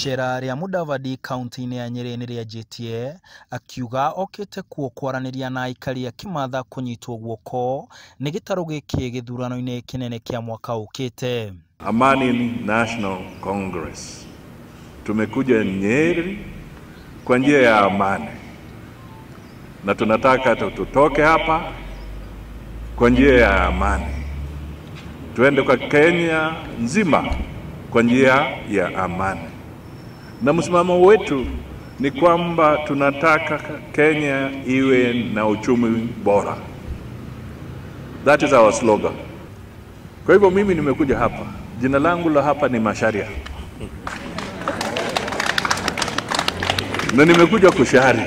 Icera rĩa Mudavadi kaunti-inĩ ya Nyeri nĩ rĩanjĩtie akiuga okĩte kuo kwaranĩria na aikari a Kimatha kũnyitwo guoko nĩ gĩtarũ gĩkĩ gĩthurano-inĩ kĩnene kĩa mwaka ũkĩte. Amani National Congress tumekuja Nyeri kwa njia ya amani, na tunataka tutoke hapa kwa njia ya amani, tuende kwa Kenya nzima kwa njia ya amani. Na msimamo wetu ni kwamba tunataka Kenya iwe na uchumi bora. That is our slogan. Kwa hivyo mimi nimekuja hapa. Jina langu la hapa ni Macharia. Na nimekuja kushari.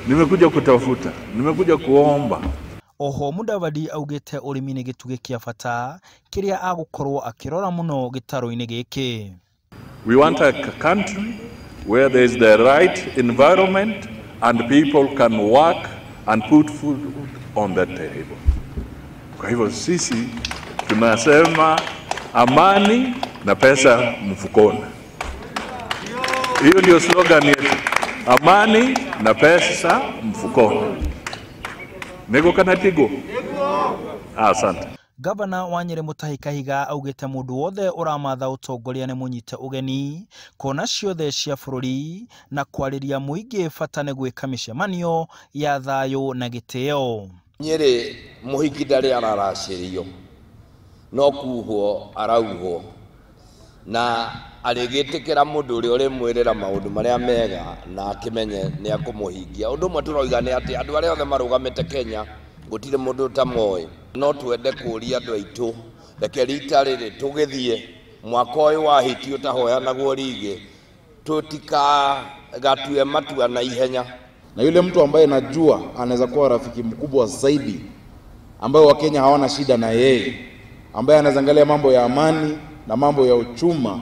Nimekuja kutafuta, nimekuja kuomba. Oho Mudavadi augite urimi ni gĩtugĩ kĩa bata kĩrĩa agũkorwo akĩrora mũno gĩtarũ-inĩ gĩkĩ. We want a country where there is the right environment and people can work and put food on the table. Kwa hivyo sisi tunasema amani na pesa mfukoni. Hiyo ndio slogan yetu. Amani na pesa mfukoni. Nego kana tigo? Asante. Gavana wa Nyeri Mutahi Kahiga augite mundu wothe uramatha utongoria ni munyite ugeni kona ciothe cia bururi na kwariria muingi bata ni gwika micemanio ya thayu na gitio. Nyeri muhiki ndari araracirio no kuhwo arauhwo na arĩgĩtĩkĩra mũndũ ũrĩa ũrĩmwĩrĩra maũndũ marĩa mega na akĩmenye nĩ akũmũhingia. Ũndũ ũmwe tũroiga nĩ atĩ andũ arĩa othe marũgamĩte Kenya gũtirĩ mũndũ ũtamoĩ. No twende kũũria andũ aitũ reke rita rĩrĩ tũgĩthiĩ mwaka ũyũ wa hiti ũtahoyanagwo rĩngĩ tũtikagatue matua na ihenya. Na yule mtu ambaye najua anaweza kuwa rafiki mkubwa zaidi, ambaye Wakenya hawana shida na yeye, ambaye anaweza angalia mambo ya amani na mambo ya uchuma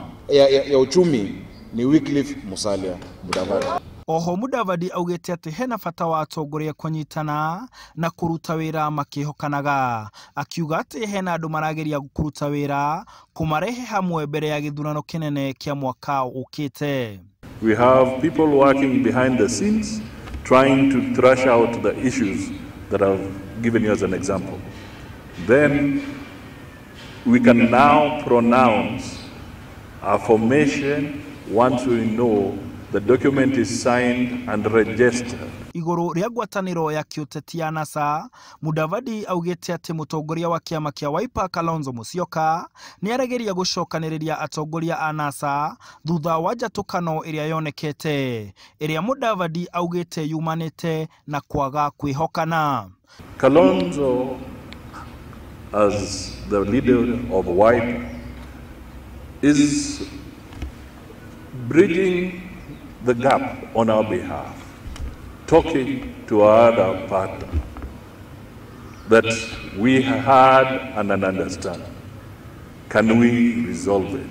ya uchumi ni Wycliffe Musalia Mudavadi. Oho Mudavadi augite ati hena bata wa atongoria kunyitana na kuruta wira makihokanaga, akiuga ati hena andu marageria kuruta wira kumarehe hamwe mbere ya githurano kinene kia mwaka ukite. We have people working behind the scenes trying to thrash out the issues that I've given you as an example. Then we can now pronounce our formation once we know the document is signed and registered. Iguru rĩa ngwatanĩro ya kĩũteti ya NASA, Mudavadi augĩte atĩ mũtongoria wa kĩama kĩa Wiper Kalonzo Musyoka nĩarageria gũcokanĩrĩria atongoria a NASA thutha wa njatũkano ĩrĩa yonekete, ĩrĩa Mudavadi augĩte yumanĩte na kwaga kwĩhokana. Kalonzo, as the leader of Wiper, is bridging the gap on our behalf, talking to our other partner that we had and an understanding. Can we resolve it?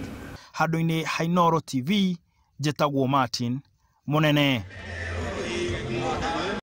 Handũ-inĩ ha Inooro TV, njĩtagwo Martin Munene.